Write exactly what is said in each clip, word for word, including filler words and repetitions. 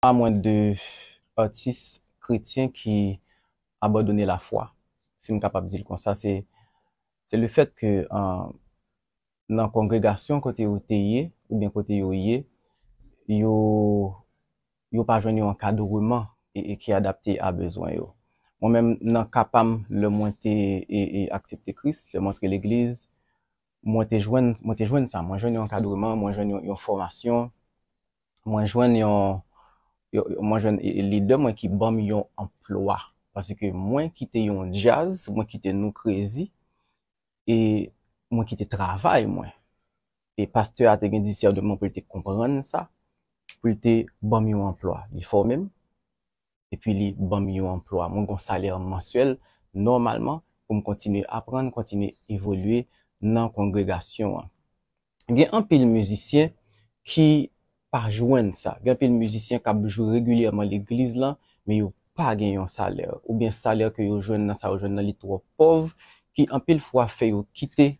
Pa mwen de atis kretyen ki abandone lafwa, si m kapab di l konsa, se, se le fèt ke, uh, nan kongregasyon kote yo te ye, oubyen kote yo ye, yo, yo pa jwenn yon ankadreman e, e ki adapte a bezwen yo. Mwen menm, nan ka pa m, lè mwen te e, e aksepte Kris, lè mwen antre legliz, mwen te jwenn, mwen te jwenn sa. Mwen jwenn yon ankadreman, mwen jwenn yon, yon fòmasyon, mwen jwenn yon, yon, mwen jwenn e, e lidè mwen ki ban m yon anplwa. Paske mwen kite yon djaz, mwen kite nou krezi, e mwen kite travay mwen. E pastè a te gen disèneman pou l te konprann sa, pou l te ban m yon anplwa. Li fòme m, epi li ban m yon anplwa. Mwen gen yon salè mansyèl, nòmalman, pou m kontinye aprann, kontinye evolye nan kongregasyon an. Gen anpil mizisyen ki pa jwenn sa. Gen anpil mizisyen k ap jwe regilyèman legliz lan, men yo pa gen yon salè. Oubyen salè ke yo jwenn nan, sa yo jwenn nan, li twò pòv, ki anpil fwa fè yo kite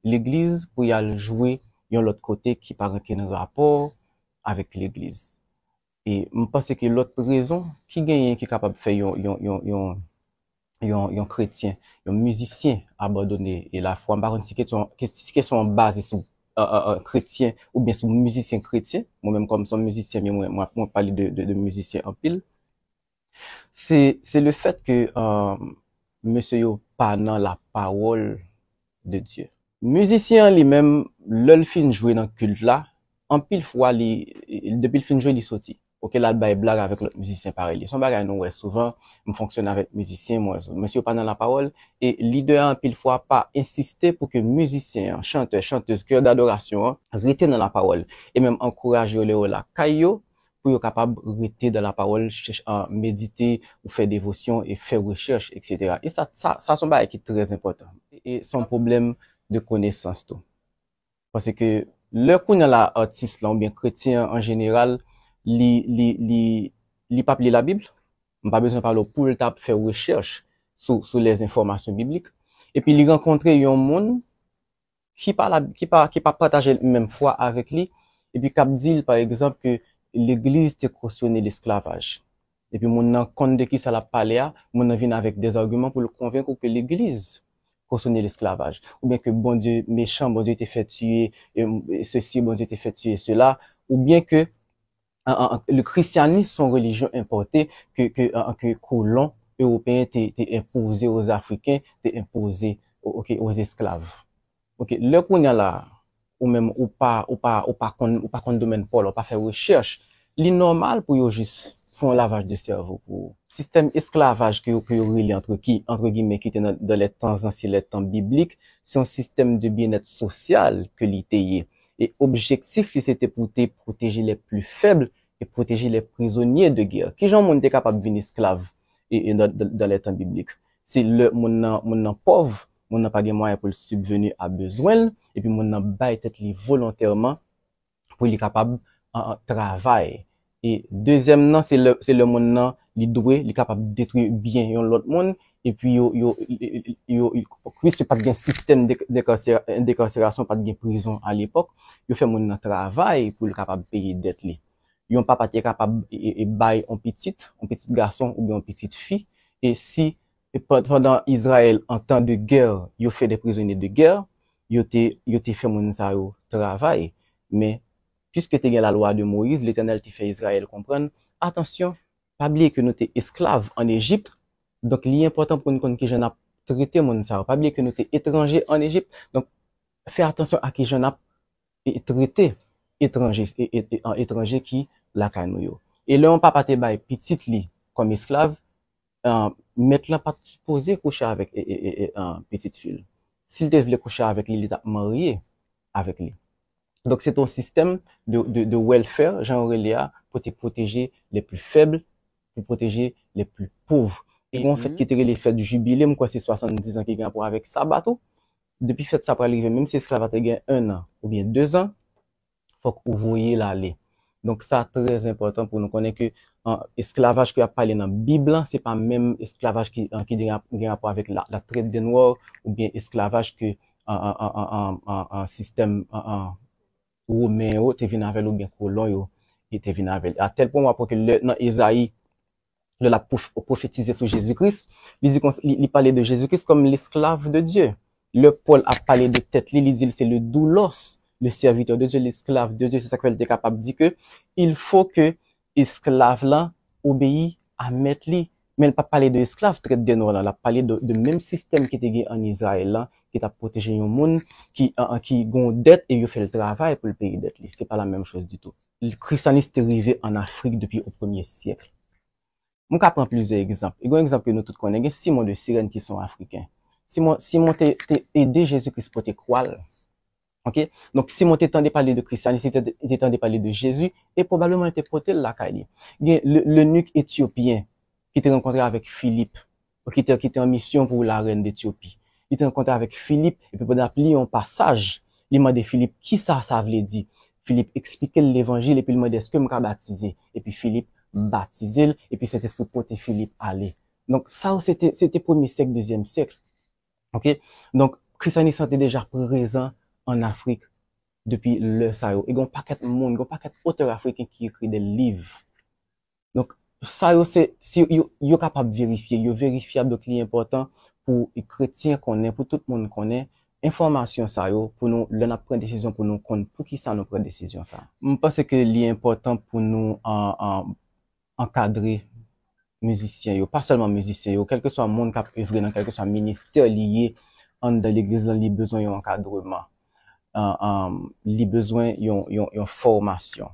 legliz pou y al jwe yon lòt kote ki pa gen okenn rapò avèk legliz. E m panse ke lòt rezon ki genyen ki kapab fè yon, yon, yon, yon, yon, yon kretyen, yon mizisyen abandone e lafwa. M pa konn si kesyon, si kesyon an baze sou, uh, uh, uh, kretyen oubyen sou mizisyen kretyen. Mwen menm, kòm se yon mizisyen, men mwen, mwen, mwen pale de, de, de mizisyen anpil. Se, se le fèt ke, uh, mesye yo pa nan la parole de Dieu. Mizisyen an li menm, lè l fin jwe nan kilt la, anpil fwa, li, depi l fin jwe, li soti. Oke, l al bay blag avèk lòt mizisyen parèy li. Se yon bagay nou wè souvan, m fonksyone avèk mizisyen, mwen, mesye yo pa nan lapawòl, e lidè a anpil fwa pa ensiste pou ke mizisyen an, chantè, chantèz, kè dadorasyon an, rete nan lapawòl, e menm ankouraje yo lè yo lakay yo, pou yo kapab rete dan lapawòl, chèch-, a, medite, ou fè devosyon, e fè rechèch, etsetera. E sa, sa, sa se yon bagay ki trè enpòtan. E se yon pwoblèm de konesans tou. Paske lè kounye a la, atis lan oubyen kretyen an an jeneral, li, li, li, li p ap li Labib, m pa bezwen pale w pou l t ap fè rechèch sou, sou lèzenfòmasyon biblik. Epi li rankontre yon moun ki pa la, ki pa, ki pa pataje menm fwa avèk li, epi k ap di l, pa egzanp, ke legliz te kosyone lesklavaj. Epi moun nan konn de kisa l ap pale a, moun nan vin avèk dèzagiman pou l konvenk ou ke legliz kosyone lesklavaj. Oubyen ke Bondye mechan, Bondye te fè tiye, e, e sesi, Bondye te fè tiye sela, oubyen ke an, an, an, le christianisme se yon relijyon enpòte ke, ke, an, ke kolon ewopeyen te, te enpoze o Afriken, te enpoze o, oke, o esklav. Oke, lè kounye a la, ou menm, ou pa, ou pa, ou pa konn, ou pa konn domèn pa w la, ou pa fè rechèch, li nòmal pou yo jis fè yon lavaj de sèvo pou ou. Sistèm esklavaj ke yo, ke yo rele, antre ki, antre gimè, ki te nan, dans les temps anciens, les temps bibliques, se yon sistèm de byennèt sosyal ke li te ye. E objektif li se te pou te pwoteje les plus faibles et protéger les prisonniers de guerre. Kijan moun te kapab vin esklav e, e dans, dans, dans les temps bibliques? Se lè moun nan, moun nan pòv, moun nan pa gen mwayen pou l sibveni a bezwen l, epi moun nan bay tèt li volontèman pou li kapab, an, an, travay. E dezyèm nan, se lè, se lè moun nan, li dwe, li kapab detwi byen yon lòt moun, epi yo, yo, yo, yo, yo, piske pa t gen sistèm de, de, dekanserasyon, pa t gen prizon a lepòk, yo fè moun nan travay pou l kapab peye dèt li. Yon papa te kapab e, e, e bay yon pitit, yon pitit gason oubyen yon pitit fi, e si e pan-, pandan Izrayèl, an tan de gè, yo fè de prizonye de gè, yo te, yo te fè moun sa yo travay. Men, piske te gen lalwa de Moyiz, Letènèl te fè Izrayèl konprann, atansyon, pa bliye ke nou te esklav ann Ejip, donk li enpòtan pou nou konn kijan n ap trete moun sa yo. Pa bliye ke nou te etranje ann Ejip, donk fè atansyon a kijan n ap e, trete etranje, e, e, e, an etranje ki lakay nou yo. E lè yon papa te bay pitit li kòm esklav, an, mèt lan pa t sipoze kouche avèk, e, e, e, e, an, pitit fi l. Si l te vle kouche avèk li, li t ap marye avèk li. Donk, se te yon sistèm de, de, de welfare, jan yo rele a, pou te pwoteje les plus faibles, pou pwoteje les plus pauvres. E gen yon fèt ki te rele fèt jibile, m kwè se swasanndiz an ki gen rapò avèk saba tou. Depi fèt sa pral rive, menm si esklav la te gen en an oubyen de zan, fòk ou voye l ale. Donk, sa trè enpòtan pou nou konnen ke, an, esklavaj ke y ap pale nan Bib lan, se pa menm esklavaj ki, an, ki gen, gen rapò avèk la, la traite des noirs oubyen esklavaj ke, an, an, sistèm, an, an, Women yo te vin avè l oubyen kolon yo. Li te vin avè l. A tèl pwen w ap wè ke lè nan Ezayi, lè l ap pwof- pwofetize sou Jezi Kris, li di konsa, li, li pale de Jezi Kris kòm lesklav de Dye. Lè Pòl ap pale de tèt li, li di l se le doulos, le serviteur de Dieu, l'esclave de Dieu. Se sa k fè l te kapab di ke il faut que esklav la obeyi a mèt li. Men l pa pale de esklav trèt de nwa la, l ap pale de, de menm sistèm ki te gen ann Izrayèl la, ki t ap pwoteje yon moun ki, an, an, ki gen yon dèt e yo fè l travay pou l peye dèt li. Se pa la menm choz ditou. Krisyanis te rive ann Afrik depi o premye syèk. M ka pran plizyè egzanp. E gen yon egzanp ke nou tout konnen, gen Simon de Sirèn ki se yon Afriken. Simon, Simon te, te ede Jezi Kris pote kwa l. Ok? Donk, Simon te tande pale de Krisyanis, li te, li te tande pale de Jezi, e pwobableman li te pote l lakay li. Gen le, lenik etyopyen ki te rankontre avèk Filip, ki te, ki te an misyon pou larèn d'Etyopi. Li te rankontre avèk Filip, epi pandan l ap li yon pasaj, li mande Filip, "Kisa sa vle di?" Filip eksplike l levanjil, epi l mande, "Èske m ka batize?" Epi Filip batize l, epi Sentespri pote Filip ale. Donk, sa yo, se te, se te premye syèk, dezyèm syèk. Ok? Donk, Krisyanis lan te deja prezan ann Afrik depi lè sa yo. E gen yon pakèt moun, gen yon pakèt otè afriken ki ekri de liv. Donk, sa yo, se, si yo, yo kapab verifye, yo verifyab, donk li enpòtan pou kretyen konnen, pou tout moun konnen enfòmasyon sa yo, pou nou, lè n ap pran desizyon, pou nou konn poukisa nou pran desizyon sa. M panse ke li enpòtan pou nou an, an, ankadre mizisyen yo, pa sèlman mizisyen yo, kèlkeswa moun k ap evre nan kèlkeswa ministè li ye anndan legliz lan, li bezwen yon ankadreman. An, an, li bezwen yon, yon, yon fòmasyon.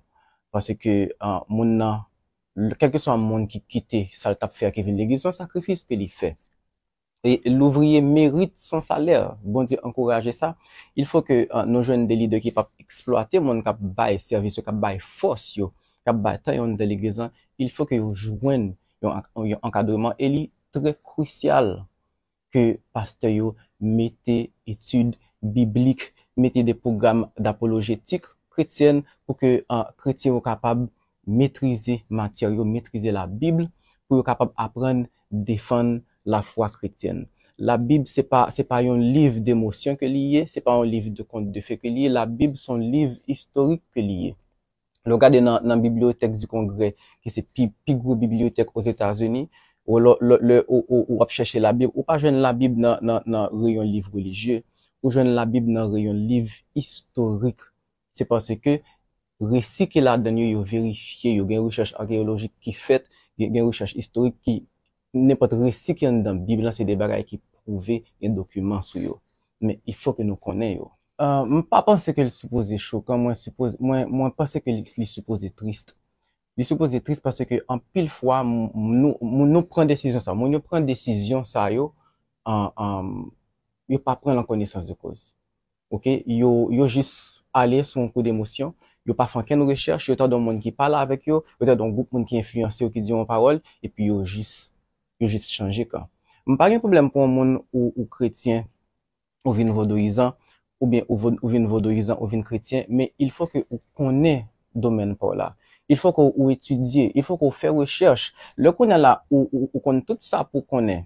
Paske, an, moun nan, l- kèlkeswa moun ki kite sa l t ap fè a ki vin legliz, se yon sakrifis ke li fè. E louvriye merit son salè. Bondye ankouraje sa. Il faut que, euh, nou jwenn de lidè ki p ap eksplwate moun k ap bay sèvis yo, k ap bay fòs yo, k ap bay tan yo anndan legliz lan. Il faut que yo jwenn yon, yon ankadreman e li trè krisyal ke pastè yo mete etid biblik, mete de pwogram dapolojetik kretyèn pou ke, euh, kretyen yo kapab metrize matyè yo, metrize Labib, pou yo kapab aprann defann lafwa kretyèn. Labib, se pa, se pa yon liv demosyon ke li ye, se pa yon liv de kont de fe ke li ye. Labib, se yon liv istorik ke li ye. Lè w gade nan, nan Bibliothèque du Congrès, ki se pi, pi gwo bibliyotèk Ozetazini, ou lè, lè, lè ou, ou, ou ap chèche Labib, ou pa jwenn Labib nan, nan, nan reyon liv relijye, ou jwenn Labib nan reyon liv istorik. Se paske resi ki ladan yo, yo verifye yo, gen rechèch akeyolojik ki fèt, gen, gen rechèch istorik ki, nenpòt resi ki anndan Bib lan, se de bagay ki pwouve, gen dokiman sou yo. Men, il faut que nou konnen yo. Euh, m pa panse ke l sipoze chokan, mwen sipoze, mwen, mwen panse ke li, li sipoze tris. Li sipoze tris paske anpil fwa, m- m- nou, moun nou pran desizyon sa, moun yo pran desizyon sa yo, an, an, yo pa pran l an konesans de koz. Ok? Yo, yo jis ale sou yon kou demosyon, yo pa fè ankenn rechèch, yo tande yon moun ki pale avèk yo, yo tande yon gwoup moun ki enfliyanse yo, ki di yon pawòl, epi yo jis, yo jis chanje kan. M pa gen pwoblèm pou yon moun ou, ou kretyen, ou vin vodouyizan, oubyen ou, vo- ou vin vodouyizan, ou vin kretyen, men il faut que ou konnen domèn pa w la. Il faut que ou etidye, il faut que ou fè rechèch. Lè kounye a la, ou, ou, ou konn tout sa pou konnen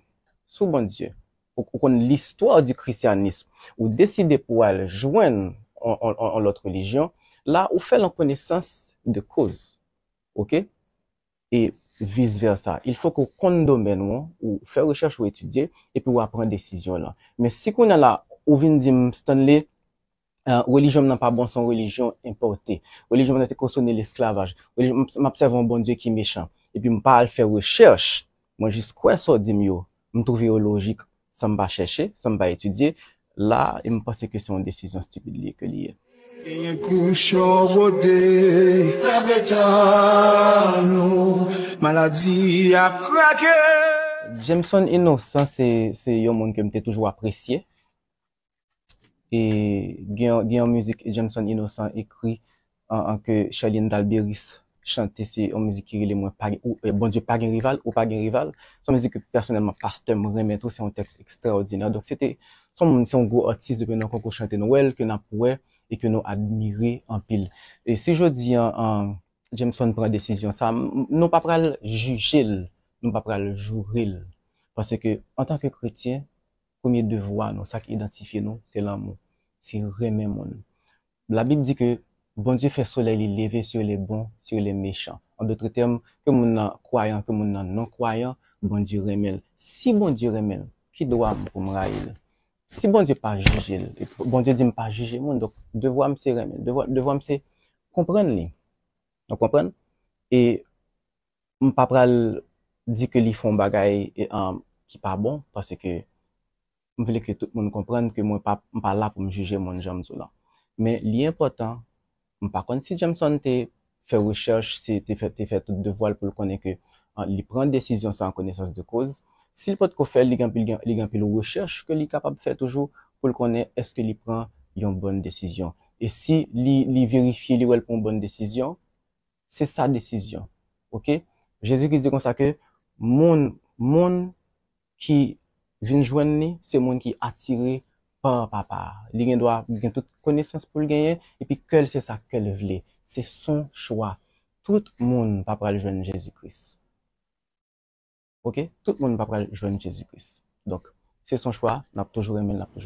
sou Bondye, ou, ou konn listwa di krisyanis, ou deside pou al jwenn on, on, on, on lòt relijyon, la, ou fè l an konesans de koz. Ok? E vis vèsa. Il faut que ou konn domèn ou an, ou fè rechèch, ou etidye, epi ou a pran desizyon lan. Men si kounye a la, ou vin di m, Stanley, euh, relijyon m nan pa bon, se yon relijyon enpòte. Relijyon m nan te kosone lesklavaj. Relijyon, m, m ap sèvi yon Bondye ki mechan. Epi m pa al fè rechèch, mwen jis kwè sa w di m yo, m twouve yo lojik, san m pa chèche, san m pa etidye, la, e m panse ke se yon desizyon stipid li ye, ke li ye. Genyen kouch yo bwode, revle tann ou, maladi a krake. Jameson Innocent, se, se yon moun ke m te toujou apresye. E gen, gen yon mizik Jameson Innocent ekri, an, an ke Sherline Dalberis chante, se yon mizik ki rele mwen pa gen, ou, eh, Bondye pa gen rival, ou pa gen rival. Se yon mizik ke pèsonèlman pastè m renmen tou, se yon tèks ekstraòdinè. Donk se te, se yon moun, se yon gwo atis depi nan konkou chante Nwèl ke n ap wè e ke nou admire anpil. E si jodi an, an Jameson pran desizyon sa, m- m- nou pa pral jije l, nou pa pral joure l. Paske antanke kretyen, premye devwa nou, sa k idantifye nou, se lanmou, se renmen moun. Labib di ke Bondye fè solèy li leve sur les bons, sur les méchants. An dòt tèm, ke moun nan kwayan, ke moun nan non kwayan, Bondye renmen l. Si Bondye renmen l, ki dwa m pou m rayi l? Si Bondye pa jije l, Bondye di m pa jije moun, donk devwa m se renmen l. Devwa, devwa m se konprann li. Ou konprann? E m pa pral di ke li fè yon bagay e, um, ki pa bon, paske m vle ke tout moun konprann ke mwen pa, m pa la pou m jije moun jan m di w lan. Men li enpòtan, m pa konn si Jameson te fè rechèch, si te fè, te fè tout devwa l pou l konnen ke, ah, li pran desizyon sa an konesans de koz. Si l potko fè l, li gen anpil, li gen anpil rechèch ke li kapab fè toujou pou l konnen èske li pran yon bòn desizyon. E si li, li verifye, li wè l pran yon bòn desizyon, se sa desizyon. Oke? Jezi Kris di konsa ke moun, moun ki vin jwenn li, se moun ki atire pa Papa a. Li gen dwa gen tout konesans pou l genyen, epi kè l se sa kè l vle. Se son chwa. Tout moun pa pral jwenn Jezi Kris. Oke? Tout moun pa pral jwenn Jezi Kris. Donk, se son chwa, n ap toujou renmen l, n ap toujou